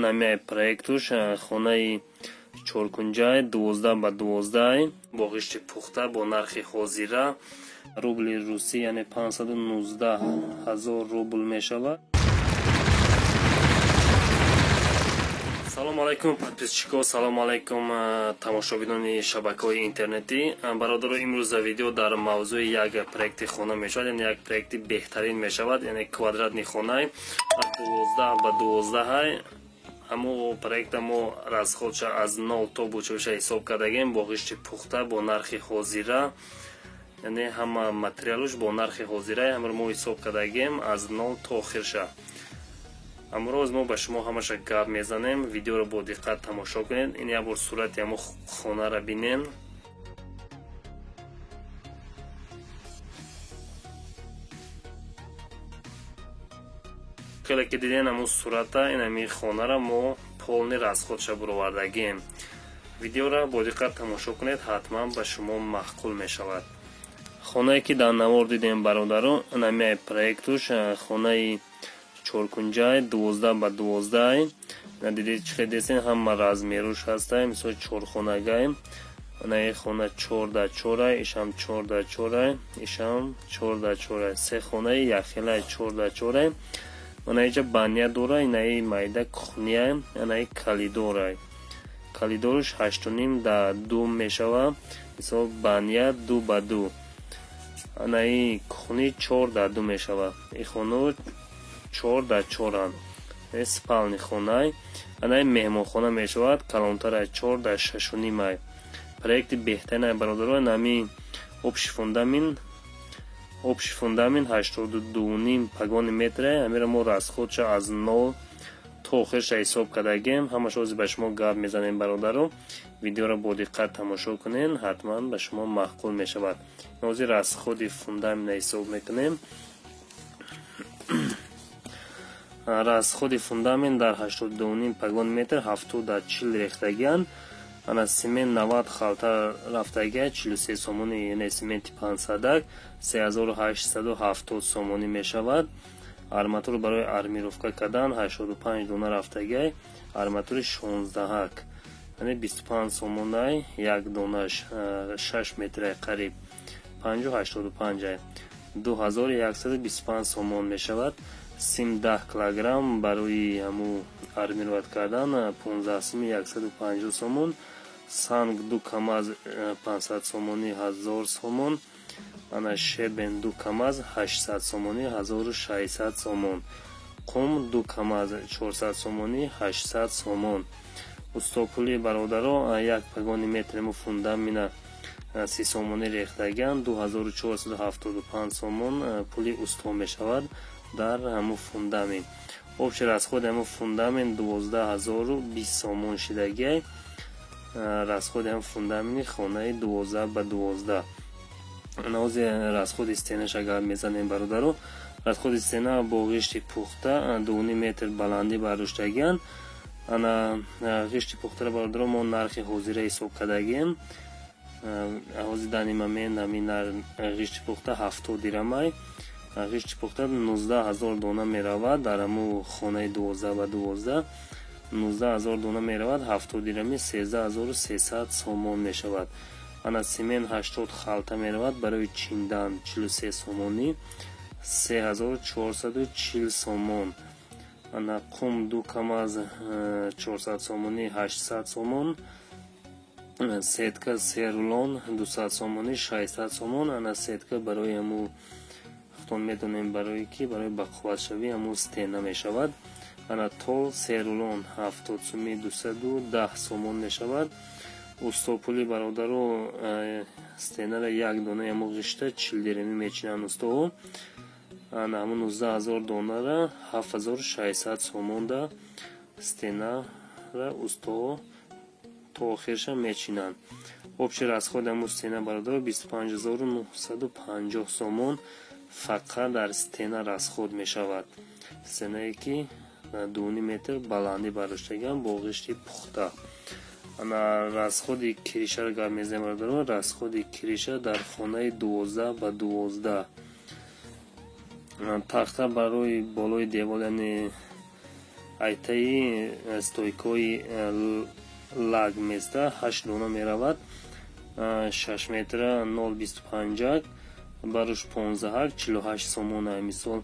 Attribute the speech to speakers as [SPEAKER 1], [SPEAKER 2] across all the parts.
[SPEAKER 1] Ана проектуш хонаи чоркунҷай 12 ба 12 бо ғишти пухта бо нархи ҳозира рубли русӣ, яъне 519 ҳазор рубл мешавад. Салом алайкум подписчико, салом алайкум тамошобинони шабакаҳои интернетӣ. Бародаро, имрӯза видео дар мавзӯи як проекти хона мешавад, яъне як проекти беҳтарин мешавад, яъне квадратни хонай 12 ба 12. Ҳамо проекта мо расходша аз 0 то бучоша ҳисоб кардагем бо ғишти пухта бо нархи ҳозира, яъне ҳама материалуш бо нархи ҳозира ҳамаро мо ҳисоб кардагем аз 0 то охирша. Амрӯз мо ба шумо ҳамаша гап мезанем, видеоро бо диққат тамошо кунед. Ин як бор сурати ҳамо хонара бинем. Хеле ки диден ҳамо сурата, ин ҳами хонара мо полни расходша буровардагем. Видеоро бо диққат тамошо кунед, ҳатман ба шумо маъқул мешавад. Хонае ки дар навор дидем бародаро, ин ҳами проектуш хонаи чоркунҷай 12 ба 12. Дидед чӣ хел десен, ҳама размеруш ҳастай. Мисол чорхонагай, анаи хона 4 да 4, ишам 4 да 4, ишам 4 да 4, се хонаи якхелай 4 да 4. Анаиҷа баня дора, инаи майда кухния, анаи калидорай. Калидоруш 8.5 да 2 мешава. Мисол баня 2 ба 2. Анаи кухни 4 да 2 мешава. И хоно 4 да 4. Спални хонай. Анаи меҳмонхона мешавад, калонтарай 4 да 6.5. Проекти беҳтаринай бародаро, нами общий фундамент, общий фундамент 82.5 погони метре. Ҳамира мо расходша аз 0 то охирша ҳисоб кардагем. Ҳамаша ҳозир ба шумо гап мезанем бародаро. Видеоро бо диққат тамошо кунед, ҳатман ба шумо маъқул мешавад. Ҳозир расходи фундаментро ҳисоб мекунем. Расходи фундамент дар 82.5 погон метр 70 да 40 рехтагиан. Ана семент 90 халта рафтагия, 43 сомони, яъне сементи 500 3870 сомонӣ мешавад. Арматур барои армировка кардан 85 дона рафтагия, арматури 16, яъне 25 сомонай як донаш, 6 метрай қариб 5.85, 2125 сомон мешавад. Сим 10 килограмм барои ҳаму армировать кардан 15 сими 150 сомон. Санг 2 камаз 500 сомонӣ 1000 сомон. Ана щебень 2 камаз 800 сомонӣ 1600 сомон. Қум 2 камаз 400 сомонӣ 800 сомон. Устопули бародаро, як погони метрему фундамина 30 сомонӣ рехтагиан, 2475 сомон пули усто мешавад дар ҳаму фундамент. Общий расходи ҳаму фундамент 12020 сомон шидагиай. Расходи ҳам фундаменти хонаи 12 ба 12. Ҳозир расходи стенаша гап мезанем бародаро. Расходи стена бо ғишти пухта 2.5 метр баландӣ бардоштагиан. Ана ғишти пухтаро бародаро мо нархи ҳозира ҳисоб кардагием. Ҳозир дар ин момент ҳамин ғишти пухта 70 дирамай. Ғишти пухта 19000 дона меравад дар ҳаму хонаи 12 ба 12. 19000 дона меравад, 70 дирами 13300 сомон мешавад. Ана семент 80 халта меравад барои чиндан 43 сомонӣ, 3440 сомон. Ана қум 2 камаз 400 сомонӣ 800 сомон. Сетка се рулон 200 сомонӣ 600 сомон. Ана сетка барои ҳаму худтон медонем, барои ки барои бақувватшавӣ ҳаму стена мешавад. Ана тол се рулон 70 сумӣ 210 сомон мешавад. Устопули бародаро, стенара як дона ҳаму ғишта 40 дирамӣ мечинанд устоҳо. Ана ҳаму 19000 донара 7600 сомонда стенара устоҳо то охирша мечинанд. Общий расходи ҳаму стена бародаро 25950 сомон фақат дар стена расход мешавад. Стенае ки 2.5 метр баландӣ бардоштагиам бо ғишти пухта. Ана расходи крышаро гап мезанем бародаро. Расходи крыша дар хонаи 12 ба 12. Тахта барои болои девол, яъне Айтаи стойкаи лаг места 8 дона меравад, 6 метра 0,25 баруш 15 48 сомон. Мисол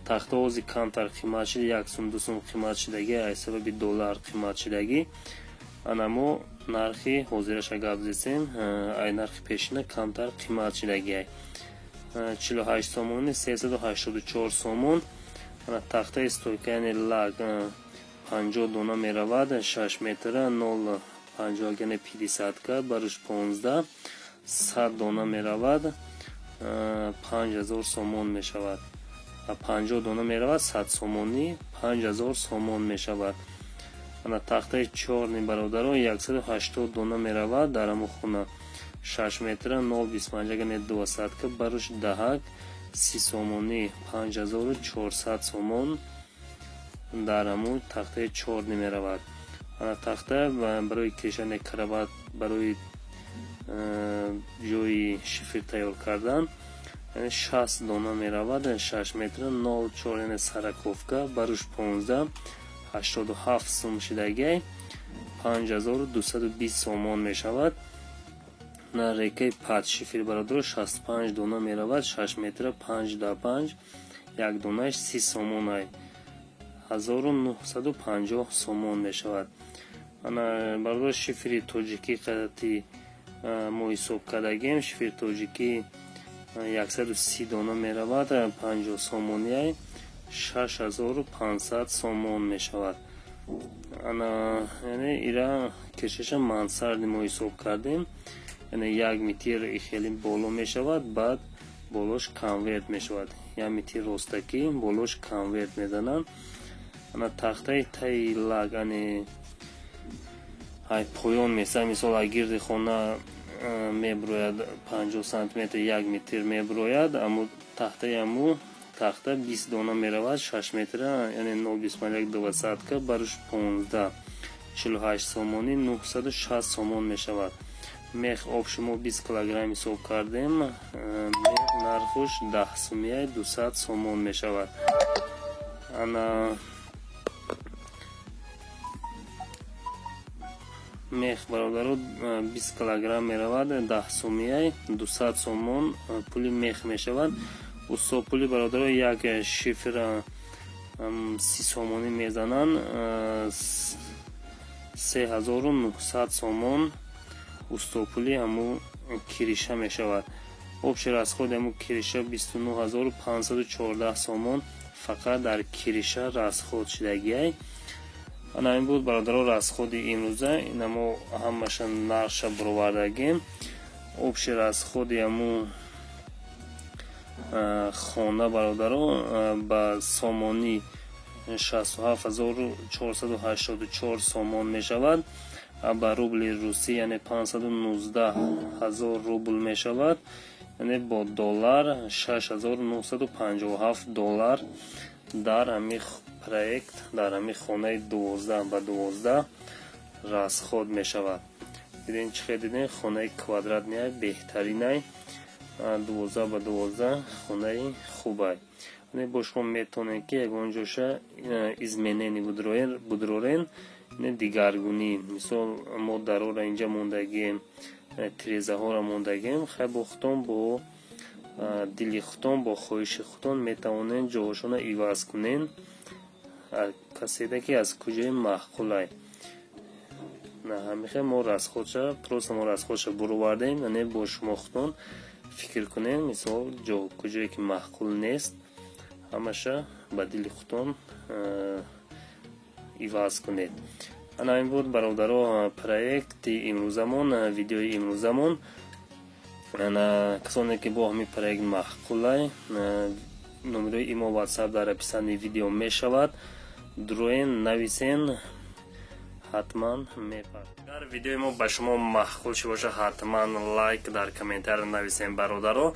[SPEAKER 1] тахтаози камтар қимат шуда, 1 сум 2 сум қимат шудаги, аз сабаби доллар қимат шудаги. Ана мо нархи ҳозираша гап зесем, ай нархи пешина камтар қимат шудаги. 48 сомони 384 сомон. Ана тахтаи стойка, яъне лаг 50 дона меравад, 6 метра 0,50, яъне 50 баруш 15 100 дона меравад, 5000 сомон мешавад. 50 дона меравад 100 сомонӣ, 5000 сомон мешавад. Ана тахтаи чорни бародаро 180 дона меравад дар ҳамун хона, 6 метра 0,25, яъне 200 баруш 10 30 сомонӣ, 5400 сомон дар ҳамун тахтаи чорни меравад. Ана тахта барои кишани кроват, барои ҷои шифр тайёр кардан 60 дона меравад, 6 метра 0,4, яъне сороковка баруш 15 87 сум шудагиай, 5220 сомон мешавад. На рекаи пад шифр бародаро 65 дона меравад, 6 метра 5,5, як донааш 30 сомонай, 1950 сомон мешавад. Ана бародаро шифри тоҷикӣ қати мо ҳисоб кардагем, шифри тоҷикӣ 130 дона меравад, 50 сомониай, 6500 сомон мешавад. Ана яъне ира кишаша мансарди мо ҳисоб кардем, яъне 1 метр хеле боло мешавад, баъд болош конверт мешавад, 1 метр ростакӣ болош конверт мезананд. Ана тахтаи таи лаг, яъне ай поён меса, мисол ай гирди хона меброяд 50 сантиметр, 1 метр меброяд, аммо тахтаи аму тахта 20 дона меравад, 6 метра, яъне 0,25 20 баруш 15 48 сомонӣ, 960 сомон мешавад. Мех об шумо 20 килограмм ҳисоб кардем, мех нархуш 10 сумия, 200 сомон мешавад. Ана мех бародаро 20 килограмм меравад, 10 сумия, 200 сомон пули мех мешавад. Усто пули бародаро як шифр 30 сомонӣ мезананд, 3900 сомон устопули ҳаму кириша мешавад. Общий расход ҳаму кириша 29514 сомон фақат дар кириша расход шудагиай. Ана ин буд бародаро расходи имрӯза, ина мо ҳамаша нархша баровардагем. Общий расходи ҳаму хона бародаро ба сомонӣ 67484 сомон мешавад, ба рубли русӣ яъне 519 000 рубл мешавад, яъне бо доллар 6957 доллар дар ҳамин проект, дар ҳамин хонаи 12 ба 12 расход мешавад. Диден чӣ хел диден, хонаи квадратния беҳтаринай, 12 ба 12 хонаи хубай. Яъне бо шумо метавонед ки ягон ҷоша изменение будрорен, дигаргунӣ. Мисол мо дарора инҷа мондагием, тирезаҳоро мондагием, хай бо худтон, бо дили худтон, бо хоҳиши худтон метавонед ҷоҳошонро иваз кунед, каседа ки аз куҷои маъқулай. Ҳамихел мо расходша, просто мо расходша буровардем, яъне бо шумо худтон фикр кунед, мисол ҷо куҷое ки маъқул нест, ҳамаша ба дили худтон иваз кунед. Ана ин буд бародаро проекти имрӯзамон, видеои имрӯзамон. Ана касоне ки бо ҳамин проект маъқулай, номерои имо WhatsApp дар описании видео мешавад, дуроен нависен, ҳатман мепар. Агар видеои мо ба шумо маъқул шуда бошад, ҳатман лайк дар комментария нависем бародаро.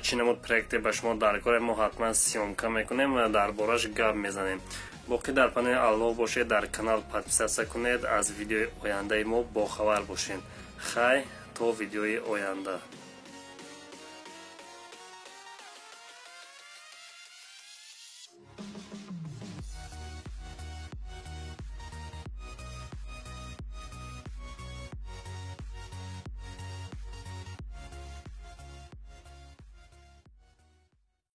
[SPEAKER 1] Чӣ намуд проекте ба шумо дар кор, мо ҳатман съёмка мекунем ва дар бораш гап мезанем. Боқӣ дар паноҳи Аллоҳ бошед, дар канал подписаться кунед, аз видеои ояндаи мо бохабар бошед. Хай то видеои оянда.